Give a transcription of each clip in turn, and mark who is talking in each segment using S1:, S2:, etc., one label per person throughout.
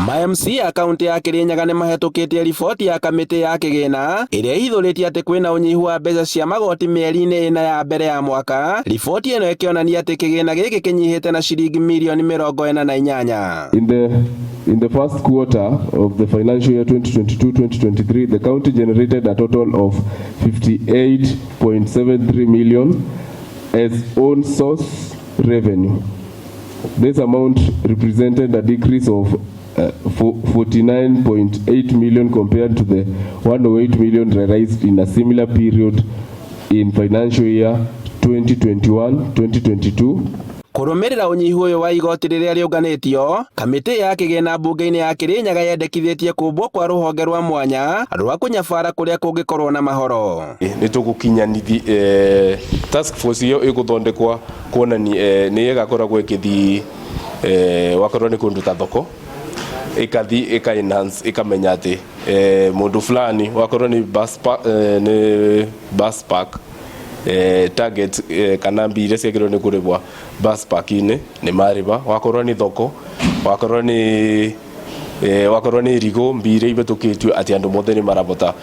S1: Ma MCA a kaunti ya Kirinyaga nĩ mahetũkĩtie riboti ya kamĩtĩ ya kĩgĩna ĩrĩa ĩhithũrĩtie atĩ kwĩna ũnyihu wa mbeca cia magoti mĩeri-inĩ ĩna ya mbere ya mwaka. Riboti ĩno ĩkĩonania atĩ kĩgĩna gĩkĩ kĩnyihĩte na ciringi mirioni 48.
S2: In the first quarter of the financial year 2022-2023, the county generated a total of 58.73 million as own source revenue. This amount represented a decrease of 49.8 million compared to the 108 million realized in a similar period in financial year 2021-2022.
S1: Kũrũmĩrĩra ũnyihu ũyũ wa igoti rĩrĩa rĩũnganĩtio, kamĩtĩ ya kĩgĩna mbunge-inĩ ya Kirinyaga yendekithĩtie kũmbwo kwa rũhonge rwa mwanya rwa kũnyabara kũrĩa kũngĩkorwo na mahoro.
S2: Nĩ tũgũkinyanithi task force ĩyo ĩgũthondekwa kuonani nĩ ĩgakoragwo ĩkĩthi wakorwo nĩ kũndũ ta thoko, ĩkathi ĩka enhance, ĩkamenya atĩ mũndũ fulani, wakorwo nĩ bus park, nĩ bus park, target kana mbia iria ciagĩrĩirwo nĩ kũrĩhwo bus park-inĩ nĩ marĩba, wakorwo nĩ thoko, wakorwo nĩ irigũ, mbia iria ibĩtũkĩtio, atĩ andũ mothe nĩ marabota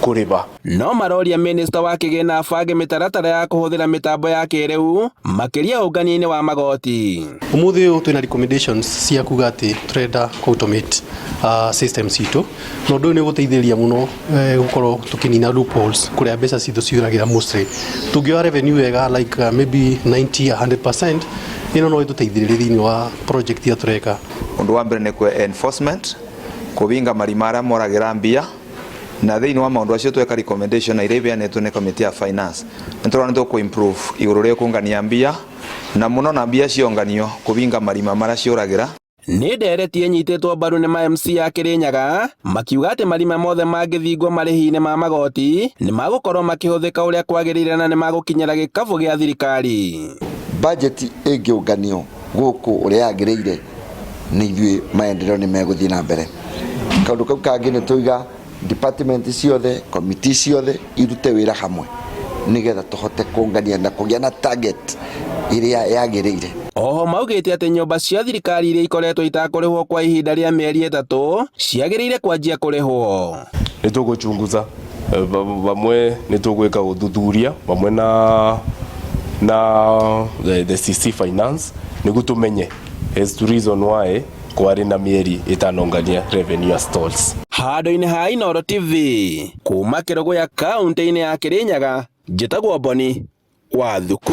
S2: kũrĩba.
S1: No maroria minista wa kĩgĩna abange mĩtaratara ya kũhũthĩra mĩtambo ya kĩrĩu makĩria ũngania-inĩ wa magoti.
S3: Umuthi ũyũ twĩna recommendations cia kuga atĩ tũrenda kũ automate system citũ, na ũndũ ũyũ nĩ ũgũteithĩrĩria mũno gũkorwo tũkĩnina loopholes kũrĩa mbeca citũ ciũragĩra. Mostly tũngĩoya revenue wega, like maybe 90 100%, ĩno no ĩtũteithĩrĩrie thĩinĩ wa project iria tũreka.
S4: Undu wa mbere nĩ kwe enforcement, kuvinga marima aria moragira mbia, na thiini wa maundu acio tweka recommendation na iria ibeanitwo ni committee ya finance, nĩ tũrona nĩ tũkũ improve igũrũ rĩa kũngania mbia, na mũno na mbia cionganio kũvinga marima marĩa ciũragĩra.
S1: Nĩ ndereti ĩnyitĩtwo mbaru nĩ ma MCA a Kirinyaga, makiuga atĩ marima mothe mangĩthingwo marĩhi-inĩ ma magoti nĩ magũkorwo makĩhũthĩka ũrĩa kwagĩrĩire na nĩ magũkinyĩra gĩkabũ gĩa thirikari.
S5: Budget ĩngĩũnganio gũkũ ũrĩa yagĩrĩire, nĩ ithuĩ maendeleo nĩ megũthiĩ na mbere. Kaũndũ kau kangĩ nĩ tũiga department ciothe, committee ciothe irute wĩra hamwe nĩgetha tũhote kũngania na kũgĩa na target ĩrĩa yagĩrĩire.
S1: Oho maugĩte atĩ nyũmba cia thirikari iria ikoretwo itakũrĩhwo kwa ihinda rĩa mĩeri 3 ciagĩrĩire kwanjia kũrĩhwo.
S2: Nĩ tũgũchunguza vamwe, nĩ tũgwĩka ũthuthuria vamwe na the CC finance nĩguo tũmenye as to reason why kwarĩ na mĩeri ĩtanongania revenue ya stalls.
S1: Handũ-inĩ ha Inooro TV kuma Kĩrũgũya, kaunti-inĩ ya Kirinyaga, njĩtagwo Boni wa Thuku.